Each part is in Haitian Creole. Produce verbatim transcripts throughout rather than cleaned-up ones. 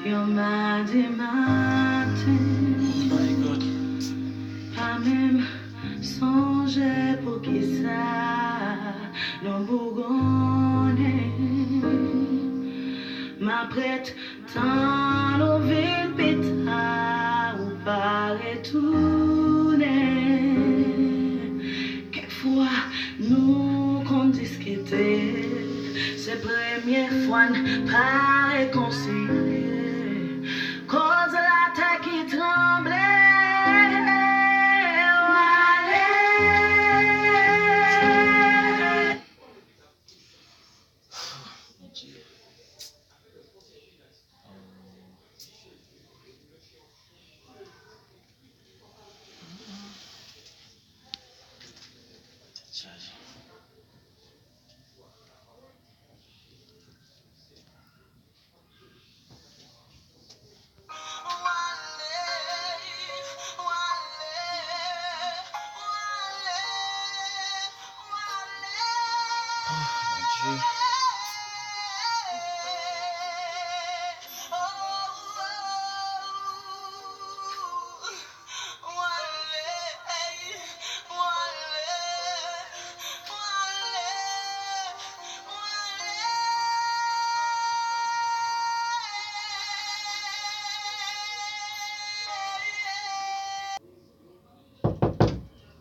Yon madi maten, pa menm sonje poukisa nou bougonnen. M ap ret tann ou vin pita, ou pa retounen. Kèk fwa nou konn diskite, se premye fwa n pa rekonsilye. Koz latè ki tranble, w ale.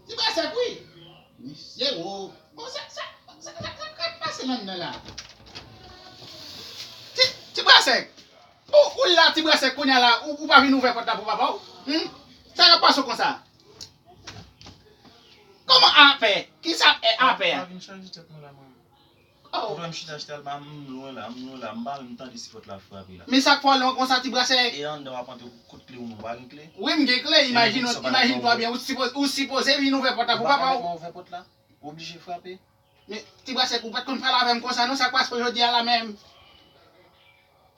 Ti Brasèk, wi. Mesye, wo. Bon, sa, sa, sa, sa, sa k pase nan la? Ti, Ti Brasèk. Ou, ou la, Ti Brasèk, kounye a la, ou, ou pa vin ouvè pòt la pou papa w? Hmm? Sa k ap pase w konsa? Kòman apè? Kisa e apè a? Pa vin chanje tèt mwen la, mwen. Oh. Ou wè m chita, chita la, m lwen la, m lwen la, m pa menm tande si pòt la frape la. Men sa k fè w lwen konsa, Ti Brasèk? E anndan w ap antre kout kle ou non, ou pa gen kle? Wi, m gen kle, imajine, imajine twa byen, ou sipoze, ou sipoze vin ouvè pòt la pou papa w. Ou pa ka ouvè pòt la? Ou oblije frape? Men, Ti Brasèk, ou pa t konn pale avè m konsa non, sa k pase w jodi a la menm?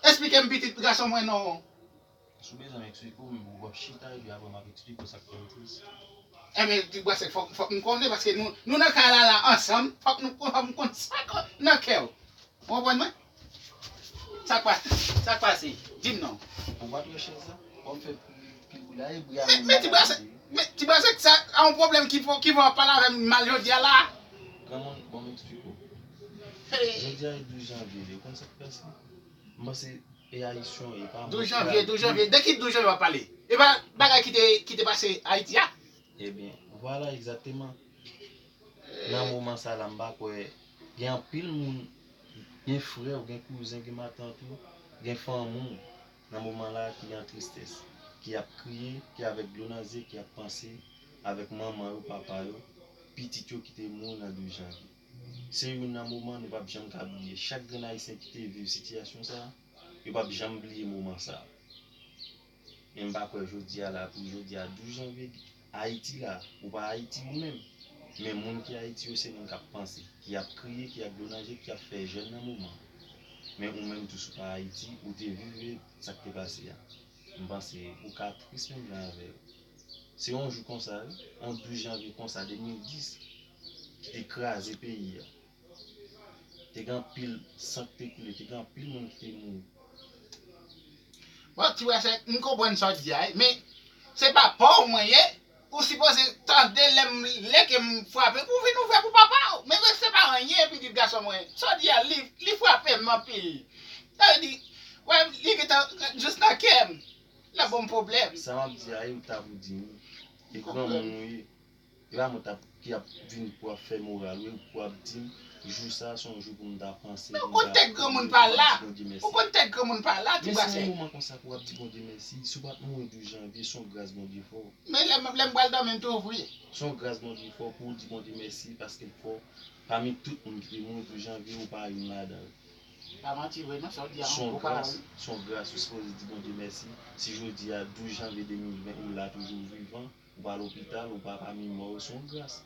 Esplike m pitit gason mwen non. Si w bezwen m eksplike w, men w ap chita epi apre m ap eksplike w sa k fè m tris. Enben, Ti Brasèk, fòk, fòk m konnen, paske nou, nou nan kay la, la ansanm, fòk nou, fòk m konn sa k nan kè w. Ou konprann mwen? Sa k pase? Sa k pase? Di m non. Ou pa t wè chèz la? W ap fè pil, pil bri la, e bri a menm. Men, men Ti Brasèk, men Ti Brasèk, sa a yon pwoblèm ki fè, ki fè w ap pale avè m mal jodi a la. Granmoun, bon, m eksplike w. Jodi a e douz janvye, ou konn sa k pase? M panse E Ayisyen, e pa mwen. Douz janvye, douz janvye. De ki douz janvye w ap pale? E pa bagay ki te, ki te pase Ayiti a? Ebyen, vwala, egzakteman. Nan moman sa la, m pa kwè gen anpil moun, gen frè w, gen kouzen, gen matant ou, gen fanmi w, nan moman la ki an tristès, ki ap kriye, ki avèk dlo nan zye, ki ap panse avèk manman yo, papa yo, pitit yo ki te mouri nan douz janvye. Se youn nan moman nou p ap janm ka bliye. Chak grenn Ayisyen ki te viv sitiyasyon sa a, yo p ap janm bliye moman sa a. Men m pa kwè jodi a la, pou jodi a douz janvye, Ayiti la, ou pa Ayiti ou menm. Men moun ki Ayiti yo, se moun k ap panse, ki ap kriye, ki ak dlo nan je, ki ap fè jèn nan moman. Men ou menm tou, si w pa Ayiti, ou te viv sa k te pase a. M panse ou ka tris menm jan avè yo. Se yon jou konsa, wi, yon douz janvye konsa de mil dis, ki te kraze peyi a. Te gen anpil san ki te koule, te gen anpil moun ki te mouri. Bon, Ti Brasèk, m konprann sa w di a, wi, men se papa w mwen ye, ou sipoze tande lè m, lè ke m frape pou w vin ouvè pou papa w. Men se pa anyen, pitit gason mwen. Sa w di a, li, li frape m anpil. Sa vle di, wè, li gentan jis nan kè m. L ap ban m pwoblèm. Sa m ap di a, e ou ta pou di m. E granmoun ou ye. E pa mwen t ap, ki ap vin pou ap fè moral ou, e pou ap di m, jou sa a se yon jou pou m ta panse, pou m ta priye, pou m di Bondye mèsi. Ou konn tèt granmoun pa la, Ti Brasèk. Men se yon moman konsa pou w ap di Bondye mèsi. Si w pa t mouri douz janvye, se yon gras Bondye fè w. Men lè m, lè m pral dòmi, m toujou priye. Se yon gras Bondye fè w pou w di Bondye mèsi, paske l fè w, pami tout moun ki te mouri douz janvye, ou pa youn ladan yo. Pa manti vre non, sa w di a, se yon gras, se yon gras, ou sipoze di Bondye mèsi. Si jodi a, douz janvye de mil ven, ou la toujou vivan, ou pa lopital, ou pa pami mò yo, se yon gras.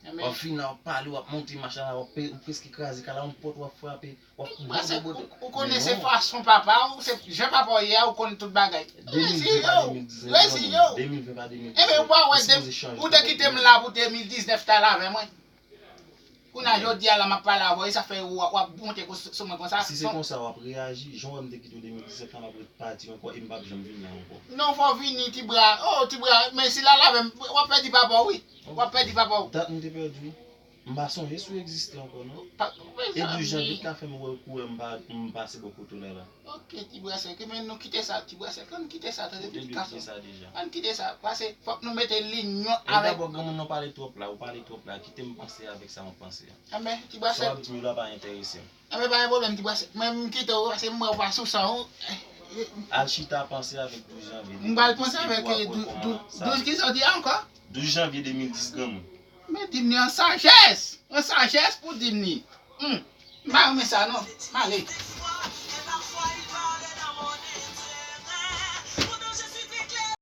W ap vin la, w ap pale, w ap monte machin la, w ap pe-, ou prèske kraze kay la, yon pòt w ap frape, w ap bote, bote. Ou konnen se fason papa w, se jan papa w ye a, ou konn tout bagay. Rezi yo, rezi yo. De mil ven pa de mil diznèf, granmoun. De mil ven pa de mil diznèf. Enben, ou pa wè, ou te kite m la pou de mil diznèf ta la avè mwen. Kounye a jodi a la m ap pale avè w, e sa fè w ap monte sou mwen konsa. Si se konsa w ap reyaji, jan w wè m te kite w de mil disèt la, m ap ret pati ankò e m p ap janm vini la ankò. Non, fò w vini, ti bra. Oh, ti bra, men si l al avè m, w ap pèdi papa w, wi. W ap pèdi papa w. Dat m te pèdi w. M pa sonje si w egziste ankò, non. E douz janvye ka fè m wè w kourè m pa m pase bò kote w la la. Ok, ti bra sèk, men nou kite sa, ti bra sèk, ann kite sa, tande. Ou te dwe kite sa deja. Ann kite sa, paske fòk nou mete linyon avèk. Dabò, granmoun nan pale twòp la, ou pale twòp la, kite m panse avèk sa m ap panse a. Enben, ti bra sèk. Sa w ap di m yo la pa enterese m. Enben, pa gen pwoblèm, ti bra sèk. Mwen, m kite w, paske m wè w pa sou sa, w. Al chita, panse avèk douz janvye. M pral panse avèk douz, ki sa w di a ankò? Douz janvye de mil dis, granmoun. Men di m ni an sajès, an sajès pou di m ni. Hmm. M pa renmen sa non. M ale.